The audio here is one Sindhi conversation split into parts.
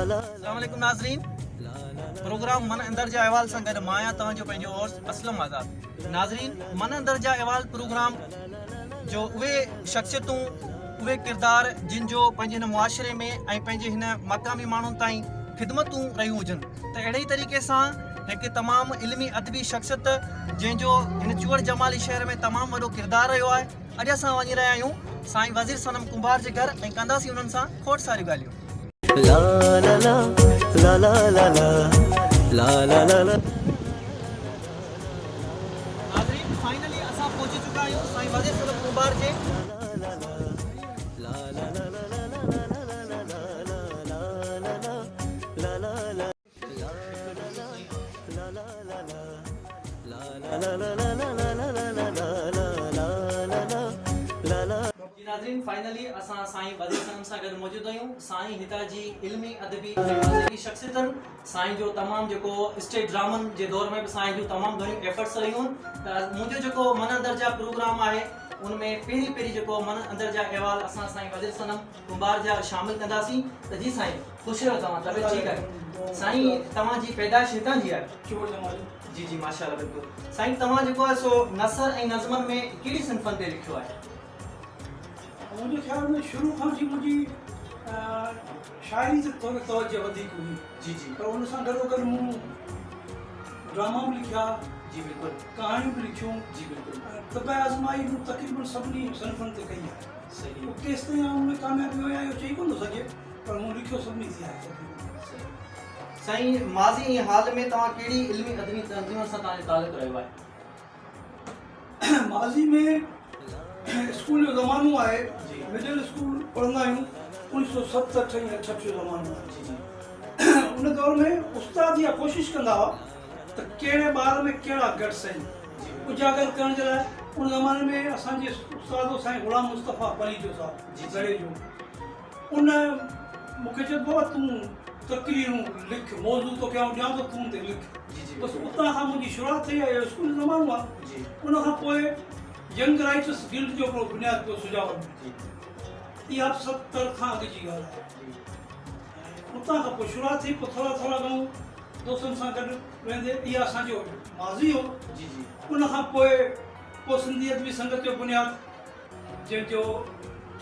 السلام عليڪم ناظرين پروگرام من اندر جا احوال سان گڏ مان آهيان توهان جو پنهنجو هوسٽ اسلم آزاد ناظرين من اندر جا احوال پروگرام جو اهي شخصيتون اهي ڪردار جن جو پنهنجي هن معاشري ۾ ۽ پنهنجي هن مقامي ماڻهن تائين خدمتون رهيون هجن ته اهڙي ئي طريقي سان هڪ تمام علمي ادبي شخصيت جنهن جو هن چوهڙ جمالي شهر ۾ تمام وڏو ڪردار رهيو آهي اڄ اسان وڃي رهيا آهيون سائين وزير صنم ڪنڀار جي گهر ۽ ڪنداسين انهن سان کوڙ ساريون ڳالهيون. ناظرين فائنلي اسان پهچي چڪا آهيون سائين وزير صنم ڪنڀار جي. جي ناظرين فائنلي اسان سائين وزير صنم سان گڏ موجود آهيون سائين هتان جي علمي ادبي ۽ مذهبي شخصيتن سائين جو تمام جيڪو اسٽيج ڊرامن جي دور ۾ به سائين جون تمام گهڻيون ايفرٽس رهيون ته منهنجو جيڪو من اندر جا پروگرام آهي ان ۾ پهرين پهرين جيڪو من اندر جا احوال اسان سائين وزير صنم ڪنڀار جا شامل ڪنداسين ته جي سائين خوش رهو توهان طبيعت ٺيڪ آهي سائين توهان جي پيدائش هتان جي آهي چوڙ جمالي جي جي ماشاءالله بلڪل سائين توهان جيڪو آهي سو نثر ۽ نظمن ۾ ڪهڙي صنفن تي لکيو آهي؟ منهنجي خيال ۾ شروع کان وٺي منهنجي شاعري تي ٿوري توجه وڌيڪ هئي جي جي پر ان سان گڏو گڏ مون ڊراما به لکيا جي بلڪل ڪهاڻيون به لکيون جي بلڪل ۽ طبع آزمائي مون تقريبن سڀني صنفن تي ڪئي آهي صحيح پوء ڪيستائين آئون ان ۾ ڪامياب ويو آهيان اهو چئي ڪونه ٿو سگهجي پر مون لکيو سڀني ٿي آهي تقريبن. سائين ماضي ۽ حال ۾ توهان ڪهڙي علمي ادبي تنظيمن سان توهان جو تعلق رهيو آهي؟ ماضي ۾ اسڪول جو زمانو آهي مڊل اسڪول پڙهندا آهيون اوڻيهه سو ستهٺ ۽ اٺهٺ جو زمانو آهي ان دور ۾ استاد اها ڪوشش ڪندا هئا ته ڪهڙي ٻار ۾ ڪهڙا گٽس آهن اجاگر ڪرڻ جي لاء ان زماني ۾ اسان جي استاد هو سائين غلام مصطفيٰ پليجو صاحب ڳڙهي جو ان مون کي چيو ته بابا تون تقريرون لک، موضوع توکي آئون ڏيان ٿو تون ان تي لک. بس اتان کان منهنجي شروعات ٿي آهي، اهو اسڪول جو زمانو آهي. ان کان پوء ينگ رائٽرس گلڊ جو هڪڙو بنياد پيو سجاول ۾. اها به 70 کان اڳ جي ڳالهه آهي. اتان کان پوء شروعات ٿي، پوء ٿورا ٿورا گهڻو دوستن سان گڏ ويندي اها اسان جو ماضي هو. ان کان پوء پوء سنڌي ادبي سنگت جو بنياد. جنهن جو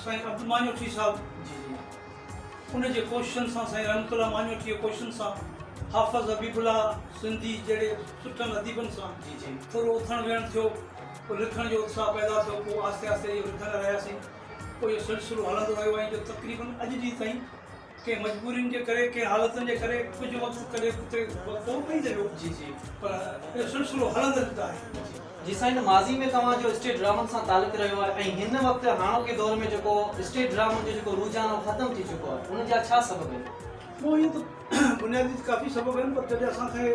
سائين عبد ماڃوٺي صاحب ان جي ڪوششن سان سائين رحمت الله ماڃوٺي جي ڪوششن سان حافظ حبيب الله سنڌي جهڙي سٺن اديبن سان ٿورو اٿڻ ويهڻ ٿيو پوء لکڻ جو اتساهه پيدا ٿيو پوء آهستي آهستي اهو لکندا رهياسين پوء اهو سلسلو هلندو رهيو ۽ جو تقريبن اڄ ڏينهن تائين ڪنهن مجبورين جي ڪري ڪنهن حالتن جي ڪري ڪجهه وقت ڪڏهن ڪٿي وقفو به پئجي ويو جي جي پر اهو سلسلو هلندڙ ته آهي. جي سائين ماضي ۾ توهان جو اسٽيج ڊرامن سان تعلق رهيو آهي ۽ هن وقت هاڻوڪي دور ۾ جيڪو اسٽيج ڊرامن جو جيڪو رجحان اهو ختم ٿي چڪو آهي ان جا ڇا سبب آهن؟ پوء ائين ته بنيادي ته ڪافي سبب آهن پر جڏهن اسان کي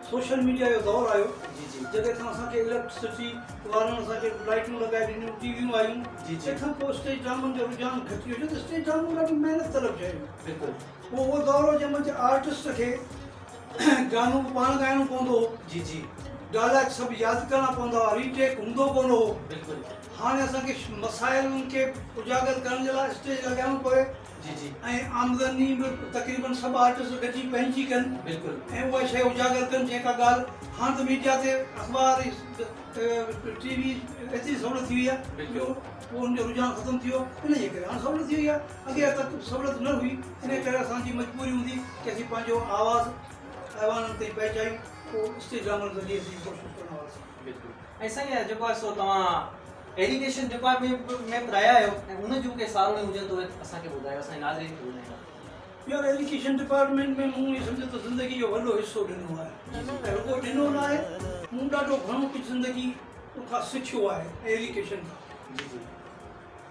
سوشل ميڊيا جو دور آيو جي جي جڏهن کان اسان کي اليڪٽرسٽي وارن اسان کي لائٽون لڳائي ڏنيون ٽي ويون آيون جي جي تنهن کان پوء اسٽيج ڊرامن جو رجحان گهٽي ويو ڇو ته اسٽيج ڊرامو ڏاڍي محنت طلب شيء هئي بلڪل پوء اهو دور هو جنهن منجهه آرٽسٽ کي گانو به پاڻ ڳائڻو پوندو هو جي جي ڊائلاگ سڀ ياد ڪرڻا پوندا هئا ري ٽيڪ هوندو ڪونه هو بلڪل هاڻي اسان کي مسائلن کي اجاگر ڪرڻ جي لاء اسٽيج لڳائڻو پوي جي جي. ۽ آمدني به تقريبن سڀ آرٽسٽ گڏجي پنهنجي ڪن بلڪل. ۽ اها شيء اجاگر ڪن جيئن ڪا ڳالهه هاڻ ته ميڊيا تي اخبار ٽي وي ايتري سهولت ٿي وئي آهي جو پوء ان جو رجحان ختم ٿي ويو ان جي ڪري هاڻ سهولت ٿي وئي آهي اڳي اها سهولت نه هئي ان ڪري اسان جي مجبوري هوندي ڪي اسين پنهنجو آواز ايوانن تائين پهچايون پوء اسٽيج ڊرامن ذريعي اسين ڪوشش ڪندا هئاسين. بلڪل ۽ سائين جيڪو آهي سو توهان ايريگيشن ڊپارٽمينٽ ۾ به رهيا آهيو ۽ ان جون ڪي ساروڻيون هجن ته اهي اسان کي ٻڌايو اسان جي ناظرين کي ٻڌائيندا. يار ايريگيشن ڊپارٽمينٽ ۾ مون ائين سمجهو ته زندگي جو وڏو حصو ڏنو آهي ۽ رڳو ڏنو نه آهي مون ڏاڍو گهڻو ڪجهه زندگي ان کان سکيو آهي ايريگيشن کان. جي جي.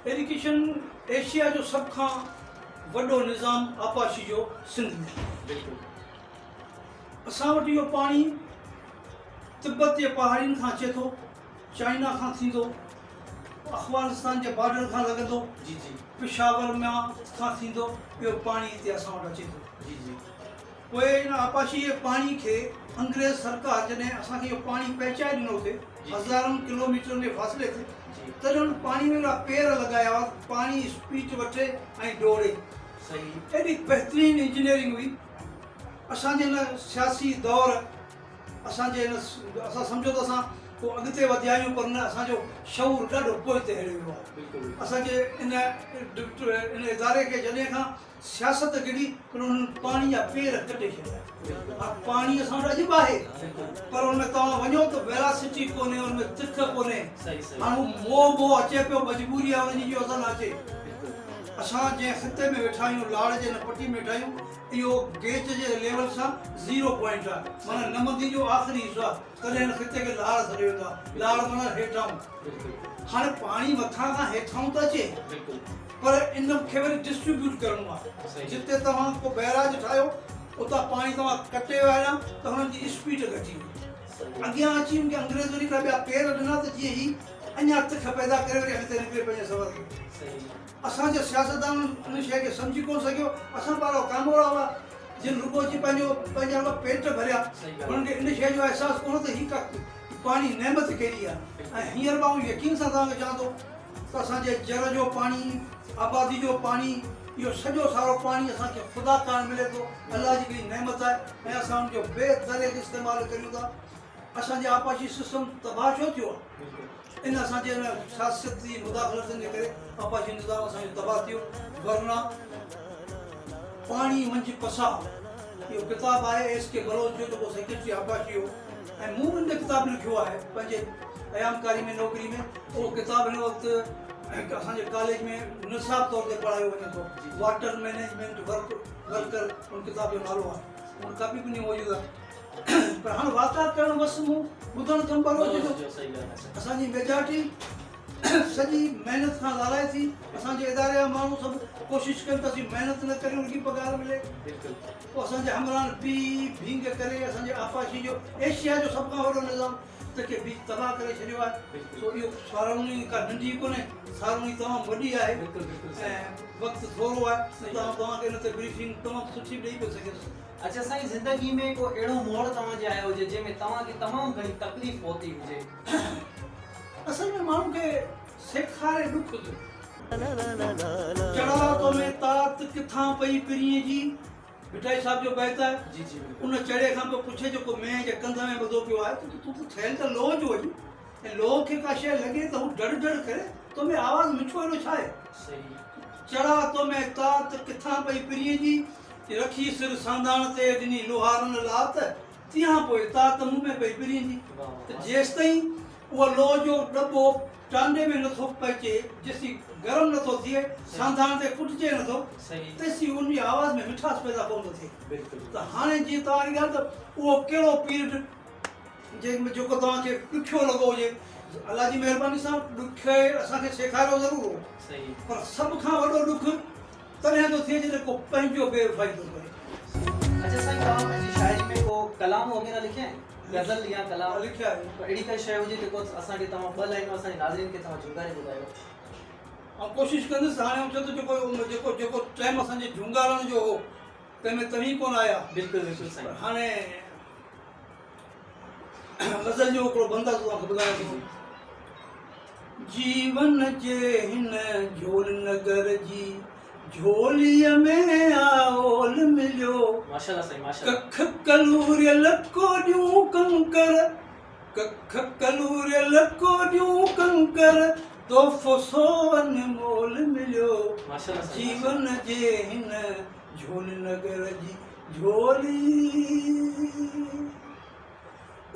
ايريگيشن ايشيا جو سڀ کان وڏو نظام آبپاشي جو سنڌ ۾ آهي. بلڪل. اسان وٽ اهو پاڻي تبت جي پهاڙين کان اچي ٿو. چائنا کان ٿيندو افغانستان جي بارڊر کان لڳندو جي جي پشاور مان کان ٿيندو اهو پاڻي هتي اسان وٽ اچي ٿو جي جي پوء ان آبپاشي جي پاڻي کي انگريز سرڪار جڏهن اسان کي اهو پاڻي پهچائي ڏنو اتي هزارن ڪلوميٽرن جي فاصلي تي جي تڏهن ان پاڻي ۾ اهڙا پير لڳايا هئا پاڻي اسپيڊ وٺي ۽ ڊوڙي. ايڏي بهترين انجنيئرنگ هئي. اسان جي هن سياسي دور اسان جي هن اسان سمجهو ته اسان ڪو اڳتي وڌيا آهيون پر نه اسان جو شعور ڏاڍو پوئتي هليو ويو آهي. اسان جي ان ان اداري کي جڏهن کان سياست گڙي پر انهن پاڻي جا پير ڪٽي ڇڏيا. ها پاڻي اسان وٽ اڄ به آهي پر ان ۾ توهان وڃو ته ويلاسٽي ڪونهي ان ۾ تک ڪونهي. هاڻ هو موهه موهه اچي پيو مجبوري آهي ان جي جو اسان نه اچي. اسان جنهن خطي ۾ ويٺا آهيون لاڙ جي هن پٽي ۾ ويٺا آهيون اهو گيج جي ليول سان زيرو پوائنٽ آهي معنيٰ نمندي جو آخري حصو آهي تڏهن هن خطي کي لاڙ سڏيو ويندو آهي لاڙ معنيٰ هيٺائون هاڻي پاڻي مٿان کان هيٺائون ته اچي پر ان کي وري ڊسٽريبيوٽ ڪرڻو آهي جتي توهان ڪو بئراج ٺاهيو اتان پاڻي توهان ڪٽي ويا ته هنن جي اسپيڊ گهٽي وئي اڳيان اچي ان کي انگريز وري هڪڙا ٻيا پير ڏنا ته جيئن هي اڃا تک پيدا ڪري وري اڳتي نڪري پنهنجي سفر کي. اسان جي سياستدانن ان شيء کي سمجهي ڪونه سگهيو. اسان پارا ڪامورا هئا جن رڳو اچي پنهنجو پنهنجا رڳو پيٽ ڀريا. هنن کي ان شيء جو احساس ڪونه ته هي ڪا پاڻي نعمت ڪيڏي آهي ۽ هينئر به آئون يقين سان توهان کي چوان ٿو ته اسان جي جر جو پاڻي، آبادي جو پاڻي، اهو سڄو سارو پاڻي اسان کي خدا ڪارڻ ملي ٿو، الله جي هڪڙي نعمت آهي ۽ اسان ان جو بي دريغ استعمال ڪريون ٿا. اسان جي آبپاشي سسٽم تباهه ڇو ٿيو آهي؟ ان اسان جي ان سياستي مداخلتن جي ڪري آبپاشي نظام اسان جو تباهه ٿيو ورنه پاڻي منجهه پساهه اهو ڪتاب آهي ايس ڪي بلوچ جو جيڪو سيڪريٽري آبپاشي هو ۽ مون به ان تي ڪتاب لکيو آهي پنهنجي ايامڪاري ۾ نوڪري ۾ اهو ڪتاب هن وقت هڪ اسان جي ڪاليج ۾ نصاب طور تي پڙهايو وڃي ٿو واٽر مئنيجمينٽ ورڪ ورڪر ان ڪتاب جو نالو آهي ان ڪاپي به موجود آهي پر هاڻ واڪا ڪرڻ وس مون ٻڌڻ ڪم بلوچ جو اسان جي ميجارٽي سڄي محنت کان لارائي ٿي اسان جي اداري جا ماڻهو سڀ ڪوشش ڪن ته اسين محنت نه ڪريون رڳي پگهار ملي پوء اسان جي همراهن پي ڀينگ ڪري اسان جي آبپاشي جو ايشيا جو سڀ کان وڏو نظام تنهن کي بي تباهه ڪري ڇڏيو آهي سو اهو ساروڻي ڪا ننڍي ڪونهي ساروڻي تمام وڏي آهي ۽ وقت ٿورو آهي نه ته آئون توهان کي ان تي بريفنگ تمام سٺي ڏئي پيو سگهيس. اڇا سائين زندگي ۾ ڪو اهڙو موڙ توهان جي آيو هجي جنهن ۾ توهان کي تمام گهڻي تڪليف پهتي هجي. اصل ۾ ماڻهو کي سيکاري ڏک ٿو. چڙها تو ۾ تات ڪٿان پئي پرينء جي. ڀٽائي صاحب جو بيت آهي. جي جي بلڪل. ان چڙهي کان پوء پڇي جيڪو مينهن جي ڪنڌ ۾ ٻڌو پيو آهي ته تون ته ٺهيل ته لوهه جو آهين ۽ لوهه کي ڪا شيء لڳي ته هو ڊڙ ڊڙ ڪري تو ۾ آواز مٺو اهڙو ڇا آهي؟ صحيح. چڙها تو ۾ تات ڪٿان پئي پرينء جي. رکي سر سانداڻ تي ڏني لوهارن لات، تيهان پوء تات مون ۾ پئي پرينء جي. ته جيستائين اهو لوهه جو ڏٻو ٽانڊي ۾ نٿو پهچي، جيسين گرم نٿو ٿئي، سانداڻ تي ڪٽجي نٿو، تيسين ان جي آواز ۾ مٺاس پيدا ڪونه ٿو ٿئي. ته هاڻي جيئن توهان جي ڳالهه ته اهو ڪهڙو پيرڊ جنهن ۾ جيڪو توهان کي ڏکيو لڳو هجي، الله جي مهرباني سان ڏکئي اسان کي سيکاريو ضرور هو، پر سڀ کان وڏو ڏک تڏهن ٿو ٿئي جڏهن ڪو پنهنجو بي وفائي ٿو ڪري. اچا سائين توهان پنهنجي شاعري ۾ ڪو ڪلام وغيره لکيا آهن؟ غزل يا ڪلام؟ ها لکيا آهن. ڪو اهڙي ڪا شيء هجي جيڪو اسان کي توهان ٻه لائنون اسان جي ناظرين کي توهان جهونگاري ٻڌايو. آئون ڪوشش ڪندس هاڻي آئون چوان ٿو جيڪو جيڪو جيڪو ٽائيم اسان جي جهونگارڻ جو هو تنهن ۾ توهين ڪونه آيا. بلڪل بلڪل سائين. پر هاڻي غزل جو هڪڙو بند آهي سو توهان کي ٻڌايان ٿو. جيون جي هن جهول نگر جي جهوليء ۾ آهول مليو. ڪک ڪلوريل ڪوڏيون ڪنڪر، ڪک ڪلوريل ڪوڏيون ڪنڪر، تحفو سو انمول مليو. جيون جي هن جهول نگر جي جهولي.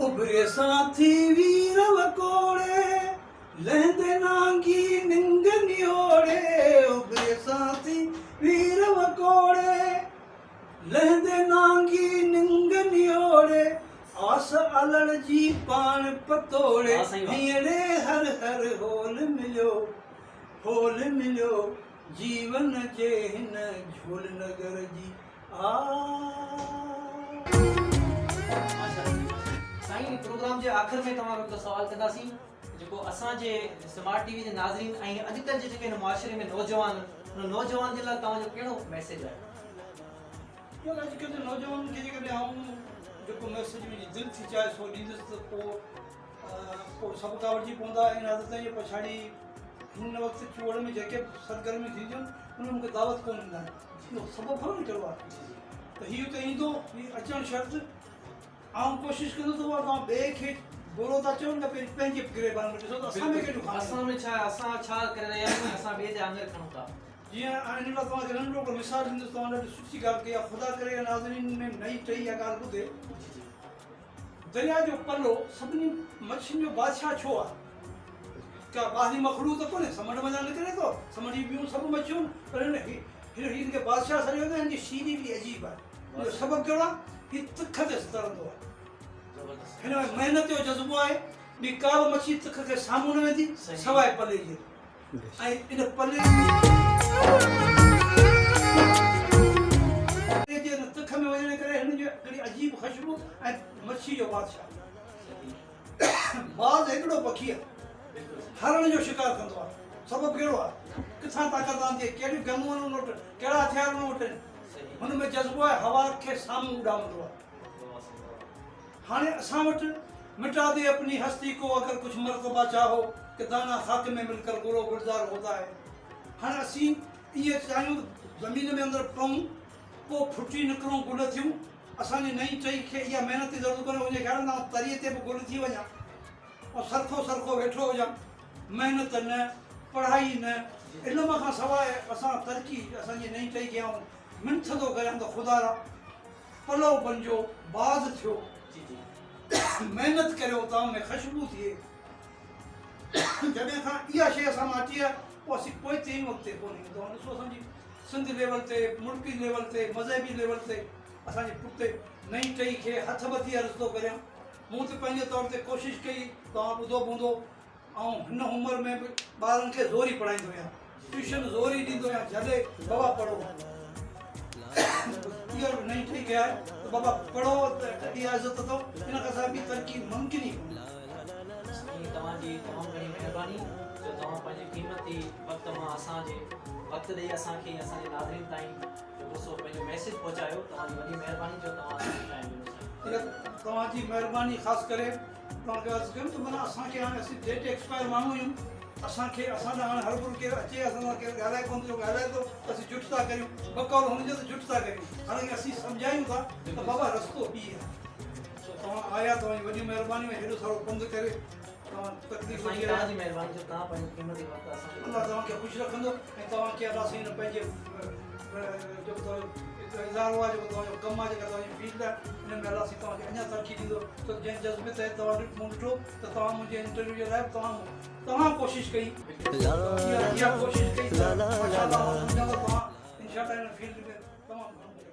اڀري سان ٿي وير وڪوڙي، لهندي نانگي ننگ نهوڙي. اڀري سان ٿي وير وڪوڙي، لهندي نانگي ننگ نهوڙي. آس الڙ جي پاڻ پتوڙي، هينئڙي هر هر هول مليو، هول مليو. جيون جي هن جهول نگر جي آ. سائين پروگرام جي آخر ۾ توهان کان هڪ سوال ڪنداسين جيڪو اسان جي سمارٽ ٽي وي جي ناظرين ۽ اڄڪلهه جي جيڪي هن معاشري ۾ نوجوان ان نوجوان جي لاء توهان جو ڪهڙو ميسيج آهي؟ يار اڄڪلهه جي نوجوانن کي جيڪڏهن آئون جيڪو ميسيج منهنجي دل ٿي چاهي سو ڏيندس ته پوء پوء سڀ ڪاوڙجي پوندا ان حد تائين جو پڇاڙي هن وقت چوهڙ ۾ جيڪي به سرگرميون ٿينديون آهن ان ۾ مون کي دعوت ڪونه ڏيندا آهن. ان جو سبب خبر نه ڪهڙو آهي ته هي اتي ايندو، هي اچڻ شرط آئون ڪوشش ڪندس ته اها توهان ٻئي کي برو ٿا چئو نه پنهنجي گريبان ۾ ڏسو ته اسان ۾ ڪهڙيون خاميون آهن. اسان ۾ ڇا آهي، اسان ڇا ڪري رهيا آهيون ۽ اسان ٻئي تي آڱر کڻون ٿا. جيئن آئون هن لاء توهان کي ننڍڙو هڪڙو مثال ڏيندس، توهان ڏاڍي سٺي ڳالهه ڪئي آهي، خدا ڪري اها ناظرين ۾ نئين ٽهي اها ڳالهه ٻڌي. درياء جو پلو سڀني مڇين جو بادشاهه ڇو آهي؟ ڪا ٻاهرين مخلوق ته ڪونهي، سمنڊ منجهان نڪري ٿو، سمنڊ جون ٻيون سڀ مڇيون، پر هن هن کي بادشاهه سڏيو ويندو آهي، هن جي شيري به عجيب آهي. ان جو سبب ڪهڙو آهي؟ هي تک تي ترندو آهي. هن ۾ محنت جو جذبو آهي، ٻي ڪا به مڇي تک کي سامهون نه ويندي، سواء پلي جي. ۽ ان پلي جي ان تک ۾ وڃڻ ڪري هن جي هڪڙي عجيب خشبو ۽ مڇي جو بادشاهه. باز هڪڙو پکي آهي، هرڻ جو شڪار ڪندو آهي. سبب ڪهڙو آهي؟ ڪٿان طاقت آندي؟ ڪهڙيون گنون آهن ان وٽ؟ ڪهڙا هٿيار ان وٽ آهن؟ هن ۾ جذبو آهي، هوا کي سامهون اڏامندو آهي. هاڻي اسان وٽ مٽا the اپني هستي ڪو اگر ڪجهه مرتبه چاهو ڪه دانا خاڪ ۾ مل ڪر گل و گلزار هوتا هي. هاڻي اسين ائين چاهيون ته زمين ۾ اندر پئون پوء ڦٽي نڪرون گل ٿيون. اسان جي نئين ٽهي کي اها محنت جي ضرورت ڪونهي. ان جي خيال ۾ آئون تريء تي به گل ٿي وڃان ۽ سرخو سرخو ويٺو هجان. محنت نه، پڙهائي نه، علم کان سواء اسان ترقي اسان جي نئين ٽهي کي آئون منٿ ٿو ڪريان ته خدارا پلو بنجو، باز ٿيو، محنت ڪريو توهان ۾ خشبو ٿئي. جڏهن کان اها شيء اسان مان هٽي آهي پوء اسين پوئتي آهيون اڳتي ڪونه آهيون. توهان ڏسو اسان جي سنڌ ليول تي، ملڪي ليول تي، مذهبي ليول تي اسان جي پٺتي نئين ٽهي کي هٿ ٻڌي عرض ٿو ڪريان. مون ته پنهنجي طور تي ڪوشش ڪئي، توهان ٻڌو به هوندو، آئون هن عمر ۾ به ٻارن کي زوري پڙهائيندو آهيان، ٽيوشن زوري ڏيندو آهيان، جهلي بابا پڙهو. اها به نئين ٺهي گئي آهي ته بابا پڙهو ته اها عزت اٿو، ان کان سواء ٻي ترقي ممڪن ئي ڪونهي. سائين توهان جي تمام گهڻي مهرباني جو توهان پنهنجي قيمتي وقت مان اسان جي وقت ڏئي اسان کي ۽ اسان جي ناظرين تائين جيڪو سو پنهنجو ميسيج پهچايو توهان جي وڏي مهرباني جو توهان اسان کي ٽائيم ڏنو سائين. توهان جي مهرباني خاص ڪري توهان کي عرض ڪيم ته معنيٰ اسان کي هاڻي اسين ڊيٽ ايڪسپائر ماڻهو آهيون اسان کي اسان ڏانهن هاڻي هرگهر ڪير اچي اسان سان ڪير ڳالهائي ڪونه ٿو جو ڳالهائي ٿو ته اسين جٺ ٿا ڪريون بقول هن جو ته جٺ ٿا ڪريون حالانڪه اسين سمجهايون ٿا ته بابا رستو هي آهي سو توهان آيا توهان جون وڏيون مهربانيون ۽ هيڏو سارو پنڌ ڪري توهان تڪليف سائين وٺي آيا توهان جي مهرباني جو توهان پنهنجو قيمتي وقت اسان کي الله توهان کي خوش رکندو ۽ توهان کي الله سائين پنهنجي جيڪو توهان جو ادارو آهي جيڪو توهان جو ڪم آهي جيڪا توهان جي فيلڊ آهي ان ۾ الله سائين توهان کي اڃا ترقي ڏيندو ته جنهن جذبي تحت توهان مون ڏٺو ته توهان منهنجي انٽرويو جي لاء توهان توهان ڪوشش ڪئي اها ڪوشش ڪئي ته ماشاء الله آئون سمجهان ٿو توهان انشاء الله ان فيلڊ ۾ تمام گهڻو ڪجهه.